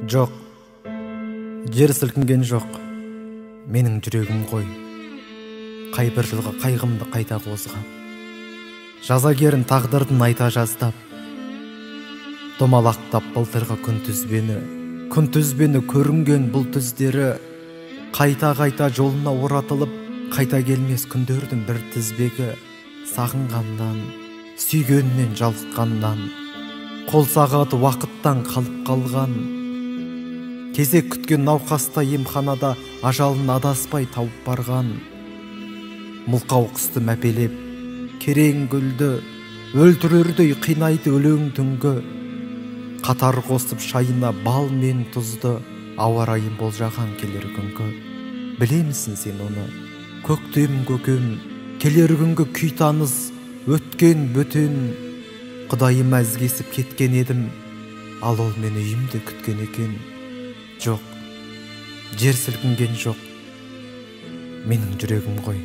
Жоқ, жер сілкінген жоқ, менің жүрегім ғой. Қай бір жылғы қайғымды қайта қозғап, жазагерін тағдырдың айта жаздап, домалақтап былтырғы күнтізбені, күнтізбені көрінген бұл түздері, қайта-қайта жолына оратылып, қайта келмес күндердің бір тізбегі, сағынғаннан, сүйгеннен жалыққаннан, қол сағаты уақыттан қалып қалған, кезек күткен науқаста емханада ажалын адаспай тауып барған, мылқау құсты мәпелеп, керең гүлді, өлтірердей қинайды өлең түнгі, қатар қосып шайына бал мен тұзды, ауа райын болжаған келер күнгі. Білемісің сен оны, көктем көкем, келер күнгі күй таныс, өткен бөтен, Құдайыма ізгесіп кеткен едім, ал ол мені үйімде күткен екен. Жоқ, жер сілкінген жоқ, менің жүрегім ғой.